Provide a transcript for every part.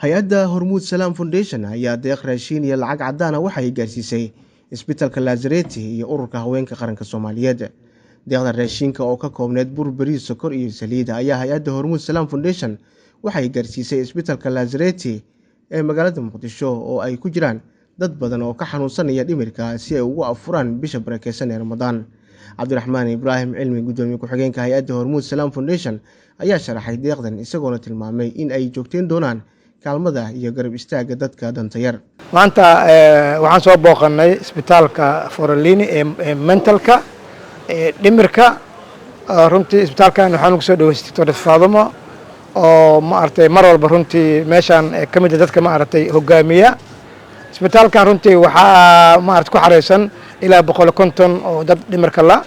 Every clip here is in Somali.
Hay-adda Hormuud Salaam Foundation ayaa deeq raashiin iyo lacag cadaan ah waxay gaarsiisay isbitalka Laazareti iyo Ururka Haweenka Qaranka Soomaaliyeed. Deeqda raashinka oo ka koobneyd bur, bariis, sokor iyo saliid ayaa hay-adda Hormuud Salaam Foundation waxay gaarsiisay isbitalka Laazareti ee magaalada Muqdisho, oo ay ku jiraan dad badan oo ka xanuunsanaya dhimirka, si ay ugu afuraan bisha barakeysan ee Ramadaan. Cabdiraxmaan Ibraahim Cilmi, gudoomiye ku-xigeenka hay-adda Hormuud Salaam Foundation, ayaa sharaxay deeqdan, isagoona tilmaamay in ay joogteyn doonaan kaalmada iyo garab istaagga dadka danta yar. Maanta waxaan soo booqanay isbitaalka Foralini ee mentalka ee dhimirka. Runtii isbitaalkan waxaan ugu soo dhaweystay Doctor Faadumo, oo ma aragtay mar walba runtii meeshaan ka mid a dadka ma aragtay hogaamiya isbitaalkan. Runtii waxaa ma aragtay ku xareysan ilaa 150 oo dad dhimirka la.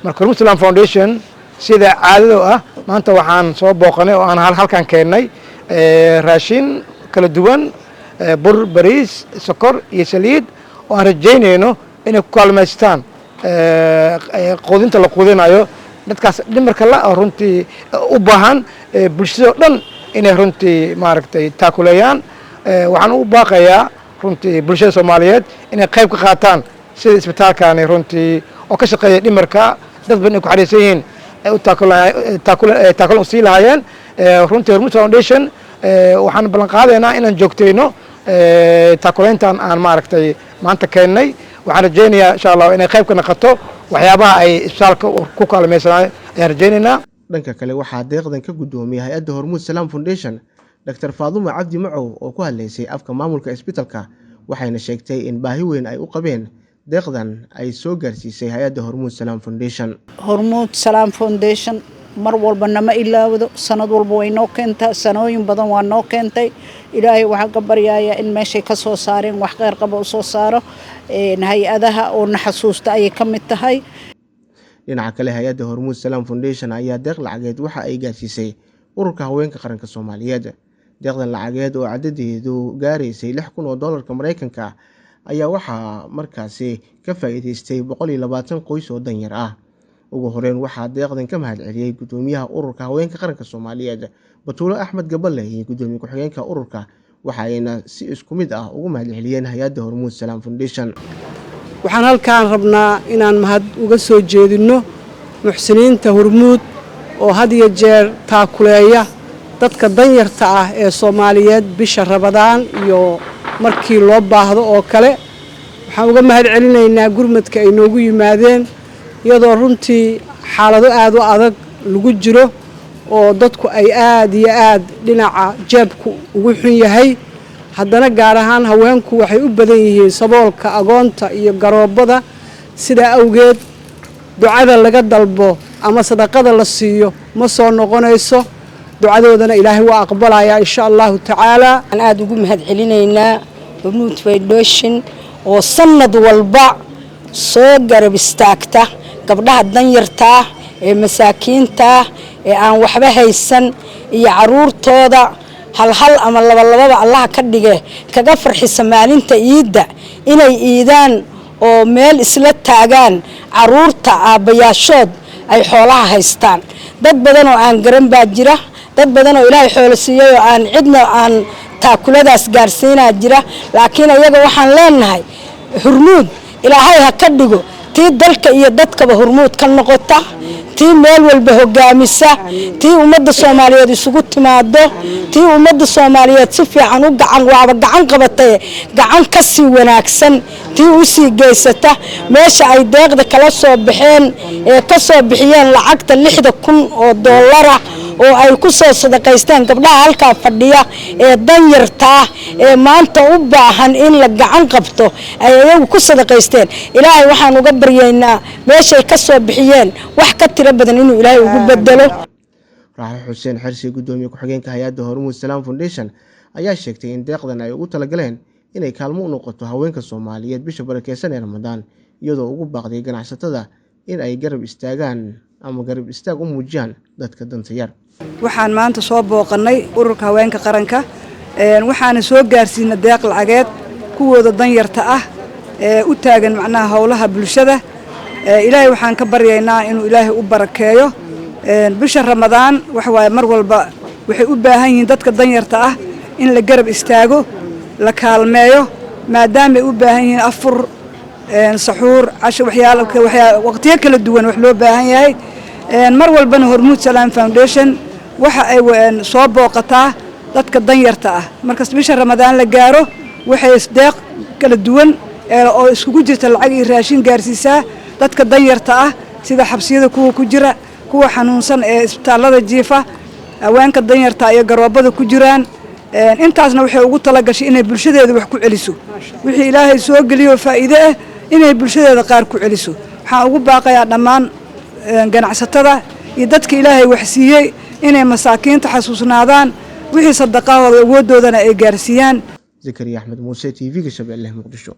Marka Hormuud Salaam Foundation, sida caadado ah, maanta waxaan soo booqanay oo aan halkan keennay raashin kala duwan, bur, bariis, sokor iyo saliid, oo aan rajaynayno inay ku kaalmaystaan quudinta la quudinayo dadkaas dhimirka la, oo runtii u baahan bulshadoo dhan inay runtii ma aragtay taakuleeyaan. Waxaan u baaqayaa runtii bulshada Soomaaliyeed inay qayb ka qaataan sida isbitaalkani runtii oo ka shaqeeya dhimirka, dad badan ay ku xariisan yihiin, ay u taakulan u sii lahaayeen. Runtii Hormuud Foundation waxaan ballan qaadaynaa inaan joogtayno taakulayntan aan ma aragtay maanta keennay. Waxaan rajaynayaa, insha Allah, inay qayb ka noqoto waxyaabaha ay isbitaalka ku kaalmaysanaayo ayaan rajaynaynaa. Dhanka kale, waxaa deeqdan ka guddoomiyay hay-adda Hormuud Salaam Foundation Dr Faadumo Cabdi Macow, oo ku hadlaysay afka maamulka isbitalka, waxayna sheegtay in baahi weyn ay u qabeen deeqdan ay soo gaarsiisay hay-adda Hormuud Salaam Foundation. Hormuud Salaam Foundation mar walba nama ilaawdo, sanad walba way noo keentaa, sanooyin badan waa noo keentay. Ilaahay waxaan ka baryayaa in meeshay ka soo saareen wax kheyr qaba u soo saaro. Hay-adaha oo na xasuusta ayay ka mid tahay. Dhinaca kale, hay-adda Hormuud Salaam Foundation ayaa deeq lacageed waxa ay gaarsiisay Ururka Haweenka Qaranka Soomaaliyeed. Deeqdan lacageed oo cadadeedu gaaraysay 6000 oo doolarka Mareykanka ayaa waxaa markaasi ka faa'iideystay 120 qoys oo danyar ah. Ugu horeyn, waxaa deeqdan ka mahadceliyey gudoomiyaha Ururka Haweenka Qaranka Soomaaliyeed, Batuulo Axmed Gaballe, iyo gudoomiye ku-xigeenka ururka, waxa ayna si isku mid ah ugu mahadceliyeen hay-adda Hormuud Salaam Foundation. Waxaan halkaan rabnaa inaan mahad uga soo jeedinno muxsiniinta Hormuud, oo had iyo jeer taakuleeya dadka danyarta ah ee Soomaaliyeed bisha Ramadaan iyo markii loo baahdo oo kale. Waxaan uga mahad celinaynaa gurmadka ay noogu yimaadeen, iyadoo runtii xaalado aad u adag lagu jiro oo dadku ay aad iyo aad dhinaca jeebku ugu xun yahay. Haddana gaar ahaan haweenku waxay u badan yihiin saboolka, agoonta iyo garoobada. Sidaa awgeed ducada laga dalbo ama sadaqada la siiyo ma soo noqonayso, ducadoodana Ilaahay waa aqbalayaa, insha Allahu tacaala. Waxaan aada ugu mahad celinaynaa Hormuud Foundation oo sanad walba soo garab istaagta gabdhaha danyartaa ee masaakiintaa ee aan waxba haysan iyo caruurtooda, halhal ama labalababa Allaha ka dhige, kaga farxisa maalinta iidda inay iidaan oo meel isla taagaan caruurta aabbayaashood ay xoolaha haystaan. Dad badan oo aan garan baa jira, dad badan oo Ilaahay xoolo siiyey oo aan cidna aan taakuladaas gaarsiinaa jira, laakiin ayaga waxaan leenahay, Hurmuud Ilaahay ha ka dhigo tii dalka iyo dadkaba hurmuud ka noqota, tii meel walba hogaamisa, tii ummadda Soomaaliyeed isugu timaado, tii ummadda Soomaaliyeed si fiican u gacan, waaba gacan qabatay, gacan ka sii wanaagsan tii usii geysata. Meesha ay deeqda kala soo baxeen ee ka soo bixiyeen lacagta 6000 oo doolara oo ay ku soo sadaqaysteen gabdhaha halkaa fadhiya ee danyartaa ee maanta u baahan in la gacan qabto, ay iyagu ku sadaqaysteen, Ilaahay waxaan uga baryaynaa meeshay ka soo bixiyeen wax ka tiro badan inuu Ilaahay ugu bedelo. Raaxo Xuseen Xersi, gudoomiye ku-xigeenka hay-adda Hormuud Salaam Foundation, ayaa sheegtay in deeqdan ay ugu talagaleen inay kaalmo u noqoto haweenka Soomaaliyeed bisha barakeysan ee Ramadaan, iyadoo ugu baaqday ganacsatada in ay garab istaagaan ama garab istaag u muujiyaan dadka danta yar. Waxaan maanta soo booqannay Ururka Haweenka Qaranka, waxaana soo gaarsiinay deeq lacageed kuwooda danyarta ah ee u taagan macnaha howlaha bulshada. Ilaahay waxaan ka baryaynaa inuu Ilaahay u barakeeyo. Bisha Ramadaan waxa waaye mar walba waxay u baahan yihiin dadka danyarta ah In la garab istaago, la kaalmeeyo, maadaamaay u baahan yihiin afur, saxuur, casho, waxyaalo, waqtiyo kala duwan wax loo baahan yahay. Mar walbana Hormuud Salaam Foundation waxa ay soo booqataa dadka danyarta ah. Markas bisha Ramadaan la gaaro, waxay deeq kala duwan oo iskugu jirta lacag iyo raashin gaarsiisaa dadka danyarta ah, sida xabsiyada kuwa ku jira, kuwa xanuunsan ee isbitaallada jiifa, haweenka danyarta iyo garoobada ku jiraan. Intaasna waxay ugu talagashay inay bulshadeeda wax ku celiso, wixii Ilaahay soo geliyo faa'iide ah inay bulshadeeda qaar ku celiso. Waxaan ugu baaqayaa dhammaan ganacsatada iyo dadka Ilaahay wax siiyey inay masaakiinta xasuusnaadaan, wixii sadaqahooda awooddoodana ay gaarsiiyaan. Zakariya Axmed Muuse, TV-ga Shabeelle, Muqdisho.